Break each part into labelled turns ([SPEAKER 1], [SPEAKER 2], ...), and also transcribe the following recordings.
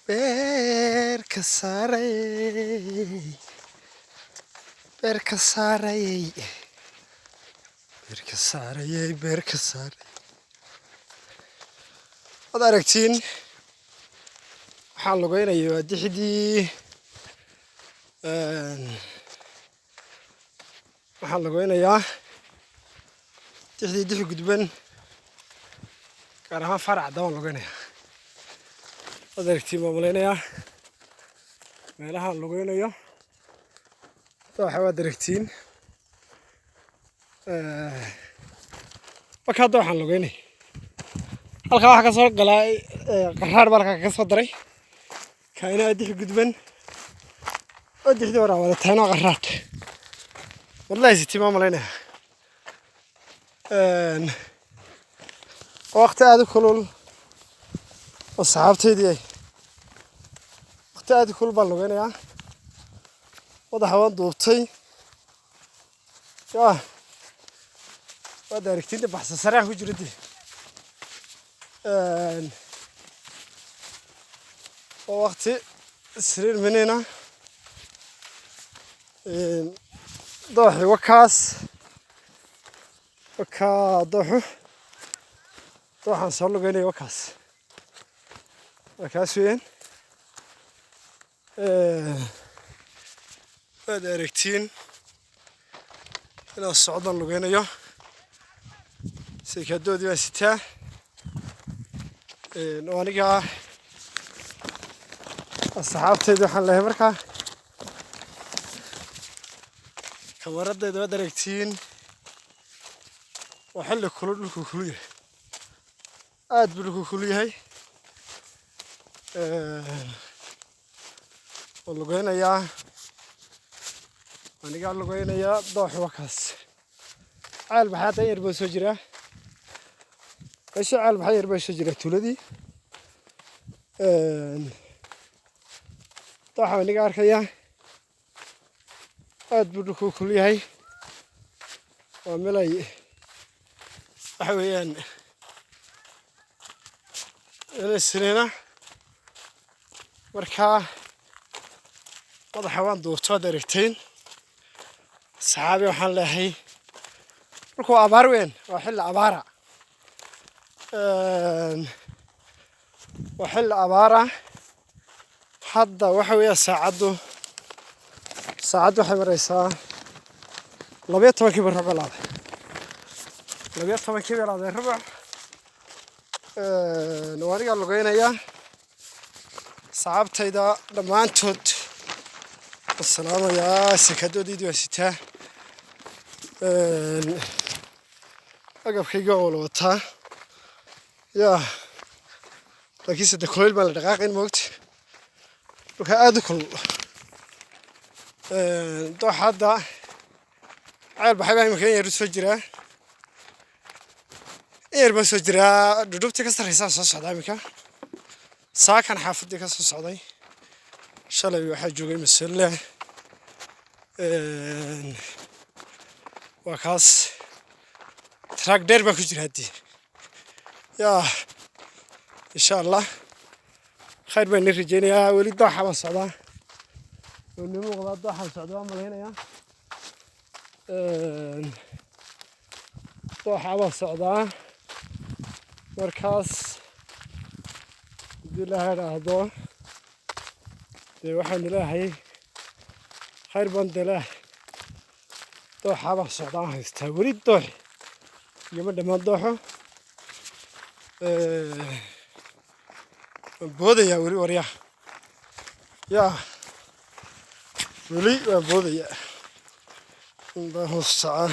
[SPEAKER 1] Beerka saarayey, beerka saarayey, beerka saarayey, beerka saarayey. Waad aragtiin, waxaan lugeynaya waa dixdii. Waxaan lugeynayaa dixdii, Dix Gudban, gaar ahaan Farac dabaan lugeynayaa. Waad aragtiin baan malaynayaa meelahaan lugeynayo. Dooxa waad aragtiin. Marka hadda waxaan lugeynay halkaa waxaa ka soo galaa qaraar baa halkaa kaga soo daray kaina Dix Gudban oo dixdii hore wada tahnoo qaraar wallahi sitii baan malaynayaa. Waqti aada u kulul oo saxaabtaydii ay waqti aada u kulul baan lugeynayaa. Madaxa waan duubtay. Yaa waad aragtiin, baxsa saraan ku jira dee. Waa waqti sariir minina. Dooxi wakaas, wakaa dooxu, dooxaan soo lugeynaya wakaas, waa kaas weeyaan. Waad aragtiin inaan socdaan lugeynayo. Sikadoodii baan sitaa oo aniga asxaabtayda waxaan lehay markaa kamaradayda. Waad aragtiin, waa xilli kulul, dhulku kulul yahay, aad buu dhulku kulul yahay. Waan lugeynayaa, anigaa lugeynayaa. Dooxi waa kaas. Ceel Baxay hadda in yar baa soo jiraa meesha. Ceel Baxay yar baa soo jiraa tuuladii. Dooxa aniga arkaya, aad buu dhulku kulul yahay. Waa melay waxa weeyaan siniina. Markaa madaxa waan duubto, waad aragteen saxaabi. Waxaan leeyahay dhulku waa abaar weyn, waa xilli abaara, waa xilli abaara. Hadda waxa weeya saacaddu waxay maraysaa 12-kii ba rubuc bilaaday, 12-kii bilaaday rubuc. Waa anigaa lugeynayaa. Saxaabtayda dhammaantood wasalaamayaa. Sekadoodiidii waa sitaa, agabkayga waa wala wataa. Yaa laakiinse de kulayl baan la dhaqaaqayn, moogta, dhulka aada u kulul. Dooxa hadda Ceel Baxay baa imika in yar u soo jiraa, in yar baa soo jiraa. Dhudhubtii ka sarreysaa soo socdaa imika. Saakan xaafaddii ka soo socday. Shalay waxaa joogay Maselle. Waa kaas, track dheer baa ku jira haddii. Yaa insha Allah khayr baan idin rajeynayaa. Weli dooxa baan socdaa oo ni muuqdaa. Dooxaan socda waan malaynayaa. Dooxa baan socdaa. Markaas haddii la idhaahdo dee waxaan ilaahay khayr baan dee leeyahay. Dooxa baan socdaa, aan haystaa weli dooxi igama dhammaan dooxo. Waan boodayaa weli, waryaa. Yaa weli waan boodayaa. Allahu mustacaan.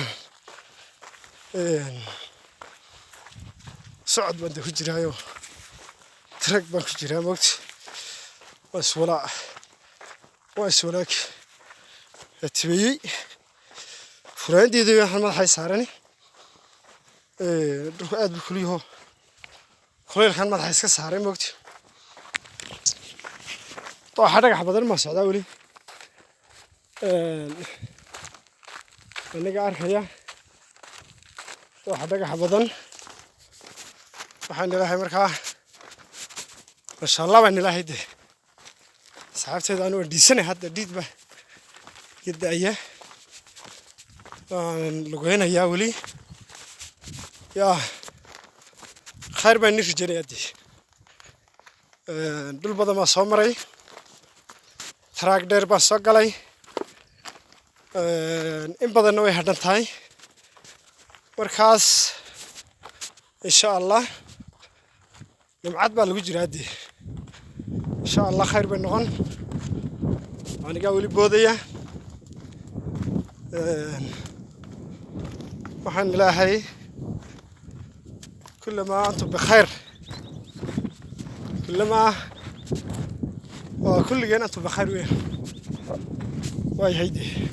[SPEAKER 1] Socod baan de ku jiraayo, trek baan ku jiraa, mogta. Waa iswalaa, waa iswalaag tibeeyey. Furaandeeda waxaan madaxay saarani. Dhulku aad buu kulyaho, kulaylkan madaxa iska saaray, mogta. Dooxa dhagax badan maa socdaa weli. Aniga arkaya dooxa dhagax badan. Waxaan ilaahay markaa Maasha Allah baan ilaahay dee. Asxaabteeda, anu waan dhiisanay hadda, dhiid ba geda'aya, waan lugeynayaa weli. Yaa khayr baan ni rajeynayaa dee. Dhul badan baan soo maray, track dheer baan soo galay, in badanna way hadhan tahay. Markaas insha Allah nimcad baa lagu jiraa dee. Insha Allah khayr bay noqon. Anigaa weli boodaya. Waxaan ilaahay كلما أنتم بخير، كلما waa kulligeen أنتم بخير weyn. Waayahay dee.